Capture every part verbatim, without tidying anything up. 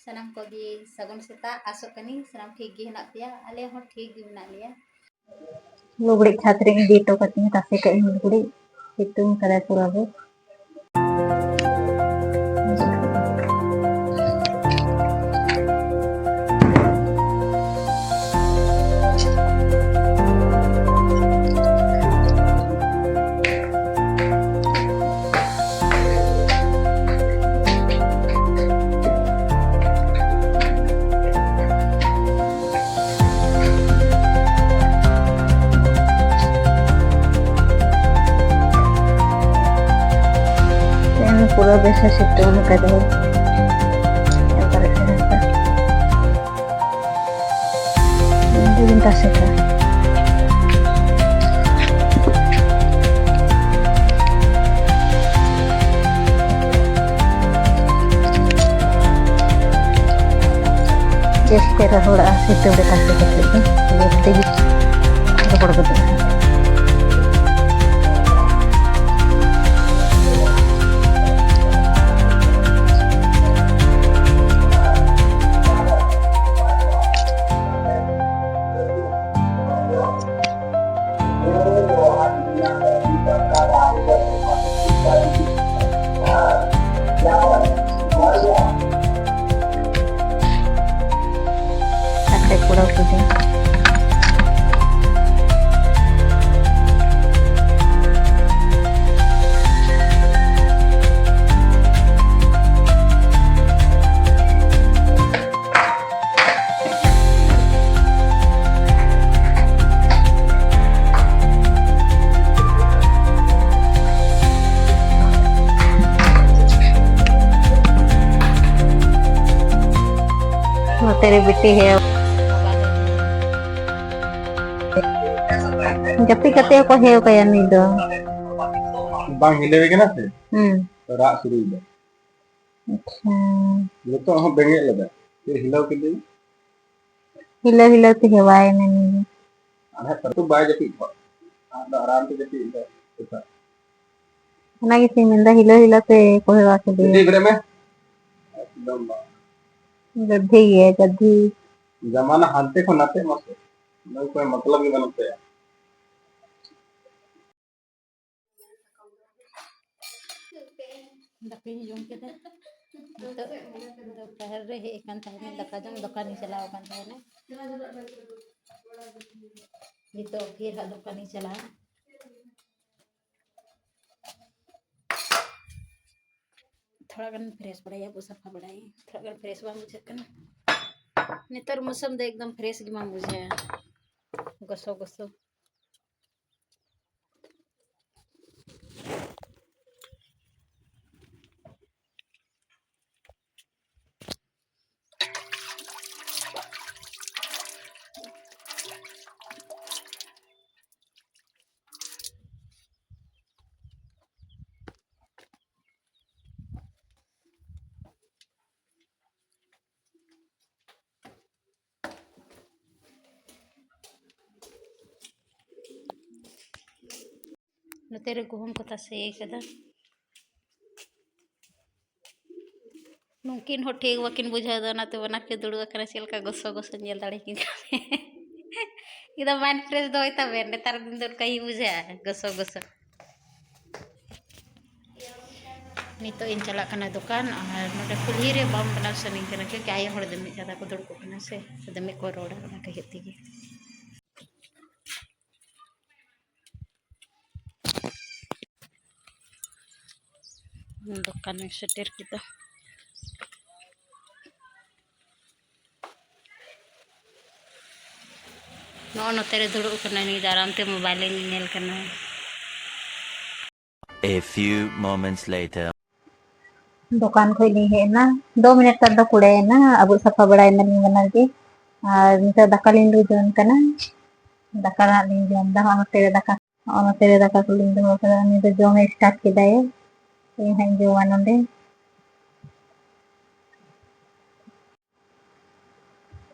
ᱥᱟᱱᱟᱢ ᱠᱚᱜᱮ ᱥᱟᱹᱜᱩᱱ ᱥᱮᱛᱟᱜ᱾ ᱟᱥᱚᱜ ᱠᱟᱹᱱᱟᱹᱧ ᱥᱟᱱᱟᱢ ᱴᱷᱤᱠ ᱜᱮ ᱦᱮᱱᱟᱜ ᱯᱮᱭᱟ, ᱟᱞᱮ ᱦᱚᱸ ᱴᱷᱤᱠ ᱜᱮ ᱢᱮᱱᱟᱜ ᱞᱮᱭᱟ᱾ ᱞᱩᱜᱽᱲᱤᱡ ᱪᱷᱟᱫᱽ ᱨᱮᱧ ᱤᱫᱤ ᱦᱚᱴᱚ ᱠᱟᱛᱤᱧ, ᱛᱟᱥᱮ ᱠᱟᱜ ᱤᱧ ᱞᱩᱜᱽᱲᱤᱡ, ᱥᱤᱛᱩᱝ ᱠᱟᱫᱟᱭ ᱯᱩᱨᱟᱹ ᱜᱮ᱾ ᱛᱮᱦᱮᱧ ᱯᱩᱨᱟᱹ ᱵᱮᱥ ᱮ ᱥᱤᱛᱩᱝ ᱠᱟᱫᱟᱭ᱾ ᱧᱮᱞ ᱫᱟᱲᱮᱭᱟᱜ ᱠᱟᱱᱟ ᱯᱮ᱾ ᱱᱚᱸᱰᱮ ᱜᱤᱧ ᱛᱟᱥᱮ ᱠᱟᱜᱼᱟ᱾ ᱵᱮᱥ ᱛᱮ ᱨᱚᱦᱚᱲᱚᱜᱼᱟ, ᱥᱤᱛᱩᱝ ᱨᱮ ᱛᱟᱥᱮ ᱠᱟᱛᱮ ᱫᱚ ᱵᱮᱥ ᱛᱮᱜᱮ ᱨᱚᱦᱚᱲ ᱜᱚᱫᱚᱜᱼᱟ᱾ ᱟᱨ ᱠᱟᱹᱡ ᱯᱩᱨᱟᱹᱣ ᱠᱤᱫᱟᱹᱧ᱾ ᱱᱚᱛᱮ ᱨᱮ ᱵᱤᱴᱤ ᱦᱮᱣ᱾ ᱜᱟᱛᱮ ᱜᱟᱛᱮ ᱦᱚᱸᱠᱚ ᱦᱮᱣ ᱠᱟᱭᱟ ᱱᱩᱭ ᱫᱚ᱾ ᱵᱟᱝ ᱦᱤᱞᱟᱹᱣ ᱠᱟᱱᱟ ᱥᱮ? ᱦᱩᱸ᱾ ᱨᱟᱜ ᱥᱩᱨᱩᱭᱮᱫᱟ᱾ ᱟᱪᱪᱷᱟ᱾ ᱱᱤᱛᱚᱜ ᱦᱚᱸ ᱵᱮᱸᱜᱮᱫ ᱞᱮᱫᱟ᱾ ᱪᱮᱫ ᱦᱤᱞᱟᱹᱣ ᱠᱮᱫᱟᱹᱧ? ᱦᱤᱞᱟᱹᱣ ᱦᱤᱞᱟᱹᱣ ᱛᱮ ᱦᱮᱣᱟᱭᱮᱱᱟ ᱱᱩᱭ ᱫᱚ᱾ ᱟᱨ ᱦᱟᱸᱜ ᱛᱟᱹᱨᱩᱵ ᱵᱟᱭ ᱡᱟᱹᱯᱤᱫ ᱠᱚᱜ᱾ ᱟᱨ ᱫᱚ ᱟᱨᱟᱢ ᱛᱮ ᱡᱟᱹᱯᱤᱫ ᱮᱫᱟ᱾ ᱥᱮᱛᱟᱜ᱾ ᱚᱱᱟ ᱜᱮᱥᱮᱧ ᱢᱮᱱᱫᱟ, ᱦᱤᱞᱟᱹᱣ ᱦᱤᱞᱟᱹᱣ ᱛᱮ ᱠᱚ ᱦᱮᱣᱟ ᱠᱮᱫᱮᱭᱟ᱾ ᱡᱟᱹᱯᱤᱫ ᱵᱮᱨᱮᱫ ᱢᱮ᱾ ᱮᱠᱫᱚᱢ ᱵᱟᱝ᱾ ᱜᱟᱹᱫᱷᱤ ᱜᱮ, ᱜᱟᱹᱫᱷᱤ᱾ ᱡᱟᱢᱟᱱᱟ ᱦᱟᱱᱛᱮ ᱠᱷᱚᱱ ᱱᱟᱛᱮ ᱢᱟᱥᱮ᱾ ᱚᱱᱟ ᱠᱚ ᱢᱚᱛᱞᱚᱵ ᱜᱮ ᱵᱟᱹᱱᱩᱜ ᱛᱟᱭᱟ᱾ ᱫᱟᱠᱟᱧ ᱡᱚᱢ ᱠᱮᱫᱟ᱾ ᱱᱤᱛᱚᱜ ᱫᱚᱯᱦᱟᱨ ᱨᱮ ᱦᱮᱡ ᱟᱠᱟᱱ ᱛᱟᱦᱮᱱᱟ, ᱫᱟᱠᱟ ᱡᱚᱢ ᱫᱚᱠᱟᱱᱤᱧ ᱪᱟᱞᱟᱣ ᱟᱠᱟᱱ ᱛᱟᱦᱮᱱᱟ᱾ ᱱᱤᱛᱚᱜ ᱯᱷᱤᱨ ᱦᱟᱸᱜ ᱫᱚᱠᱟᱱᱤᱧ ᱪᱟᱞᱟᱜᱼᱟ᱾ ᱛᱷᱚᱲᱟ ᱜᱟᱱ ᱯᱷᱨᱮᱥ ᱵᱟᱲᱟᱭᱟ, ᱟᱵᱚ ᱥᱟᱯᱷᱟ ᱵᱟᱲᱟᱭᱟ᱾ ᱛᱷᱚᱲᱟ ᱜᱟᱱ ᱯᱷᱨᱮᱥ ᱵᱟᱝ ᱵᱩᱡᱷᱟᱹᱜ ᱠᱟᱱᱟ᱾ ᱱᱮᱛᱟᱨ ᱢᱳᱥᱚᱢ ᱫᱚ ᱮᱠᱫᱚᱢ ᱯᱷᱨᱮᱥ ᱜᱮ ᱵᱟᱝ ᱵᱩᱡᱷᱟᱹᱜᱼᱟ, ᱜᱚᱥᱚ ᱜᱚᱥᱚ᱾ ᱱᱚᱛᱮ ᱨᱮ ᱜᱩᱦᱩᱢ ᱠᱚ ᱛᱟᱥᱮ ᱠᱟᱫᱟ᱾ ᱱᱩᱠᱤᱱ ᱦᱚᱸ ᱴᱷᱤᱠ ᱵᱟᱹᱠᱤᱱ ᱵᱩᱡᱷᱟᱹᱣ ᱮᱫᱟ, ᱚᱱᱟᱛᱮ ᱵᱟᱱᱟᱨ ᱠᱤᱱ ᱫᱩᱲᱩᱵ ᱟᱠᱟᱱᱟ᱾ ᱪᱮᱫ ᱞᱮᱠᱟ ᱜᱚᱥᱚ ᱜᱚᱥᱚ ᱧᱮᱞ ᱫᱟᱲᱮ ᱠᱤᱱ ᱠᱟᱱᱟ᱾ ᱮᱠᱫᱚᱢ mind fresh ᱫᱚᱦᱚᱭ ᱛᱟᱵᱮᱱ, ᱱᱮᱛᱟᱨ ᱫᱤᱱ ᱫᱚ ᱚᱱᱠᱟ ᱜᱮ ᱵᱩᱡᱷᱟᱹᱜᱼᱟ, ᱜᱚᱥᱚ ᱜᱚᱥᱚ᱾ ᱱᱤᱛᱚᱜ ᱤᱧ ᱪᱟᱞᱟᱜ ᱠᱟᱱᱟ ᱫᱚᱠᱟᱱ, ᱟᱨ ᱱᱚᱰᱮ ᱠᱩᱞᱦᱤ ᱨᱮ ᱵᱟᱝ ᱵᱮᱱᱟᱣ ᱥᱟᱱᱟᱧ ᱠᱟᱱᱟ, ᱠᱤᱭᱩᱠᱤ ᱟᱭᱳ ᱦᱚᱲ ᱫᱚ ᱢᱤᱫ ᱡᱟᱭᱜᱟ ᱠᱚ ᱫᱩᱲᱩᱵ ᱠᱚᱜ ᱠᱟᱱᱟ ᱥᱮ, ᱟᱫᱚ ᱢᱤᱫ ᱠᱚ ᱨᱚᱲᱟ, ᱚᱱᱟ ᱠᱷᱟᱹᱛᱤᱨ ᱛᱮᱜᱮ᱾ ᱫᱚᱠᱟᱱ ᱤᱧ ᱥᱮᱴᱮᱨ ᱠᱮᱫᱟ᱾ ᱱᱚᱜᱼᱚ ᱱᱚᱛᱮ ᱨᱮ ᱫᱩᱲᱩᱵ ᱠᱟᱱᱟᱭ ᱱᱩᱭ ᱫᱚ, ᱟᱨᱟᱢ ᱛᱮ ᱢᱳᱵᱟᱭᱤᱞ ᱮ ᱧᱮᱧᱮᱞ ᱠᱟᱱᱟ᱾ A few moments later. ᱫᱚᱠᱟᱱ ᱠᱷᱚᱡ ᱞᱤᱧ ᱦᱮᱡ ᱮᱱᱟ, ᱫᱚ ᱢᱤᱱᱤᱴ ᱠᱷᱟᱱ ᱫᱚ ᱠᱩᱲᱟᱹᱭᱮᱱᱟ, ᱟᱹᱵᱩᱜ ᱥᱟᱯᱷᱟ ᱵᱟᱲᱟᱭᱮᱱᱟᱞᱤᱧ ᱵᱟᱱᱟᱨ ᱜᱮ᱾ ᱟᱨ ᱱᱤᱛᱚᱜ ᱫᱟᱠᱟ ᱞᱤᱧ ᱞᱩ ᱡᱚᱝ ᱠᱟᱱᱟ, ᱫᱟᱠᱟ ᱱᱟᱜ ᱞᱤᱧ ᱡᱚᱢ ᱮᱫᱟ᱾ ᱦᱚᱸᱜᱼᱚ ᱱᱚᱛᱮ ᱨᱮ ᱫᱟᱠᱟ, ᱦᱚᱸᱜᱼᱚ ᱱᱚᱛᱮ ᱨᱮ ᱫᱟᱠᱟ ᱠᱚᱞᱤᱧ ᱫᱚᱦᱚ ᱠᱟᱫᱟ, ᱩᱱᱤ ᱫᱚ ᱡᱚᱢᱮ ᱥᱴᱟᱨᱴ ᱠᱮᱫᱟᱭ, ᱤᱧ ᱦᱟᱸᱜ ᱤᱧ ᱡᱚᱢᱟ ᱱᱚᱸᱰᱮ᱾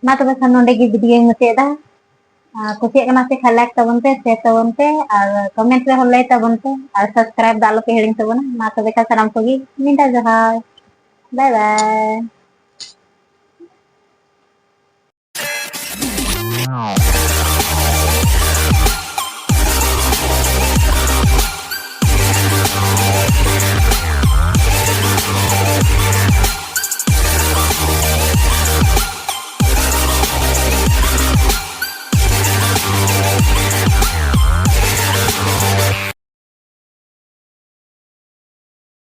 ᱢᱟ ᱛᱚᱵᱮ ᱠᱷᱟᱱ ᱱᱚᱸᱰᱮ ᱜᱮ ᱵᱷᱤᱰᱤᱭᱳᱧ ᱢᱩᱪᱟᱹᱫ ᱮᱫᱟ᱾ ᱟᱨ ᱠᱩᱥᱤᱭᱟᱜ ᱠᱟᱱᱟ ᱯᱮ ᱠᱷᱟᱱ ᱞᱟᱭᱤᱠ ᱛᱟᱵᱚᱱ ᱯᱮ, ᱥᱮᱭᱟᱨ ᱛᱟᱵᱚᱱ ᱯᱮ, ᱟᱨ ᱠᱚᱢᱮᱱᱴ ᱨᱮᱦᱚᱸ ᱞᱟᱹᱭ ᱛᱟᱵᱚᱱ ᱯᱮ, ᱟᱨ ᱥᱟᱵᱥᱠᱨᱟᱭᱤᱵ ᱫᱚ ᱟᱞᱚ ᱯᱮ ᱦᱤᱲᱤᱧ ᱛᱟᱵᱚᱱᱟ᱾ ᱢᱟ ᱛᱚᱵᱮ ᱠᱷᱟᱱ ᱥᱟᱱᱟᱢ ᱠᱚᱜᱮ ᱧᱤᱫᱟᱹ ᱡᱚᱦᱟᱨ, ᱵᱟᱭ ᱵᱟᱭ᱾ Ow.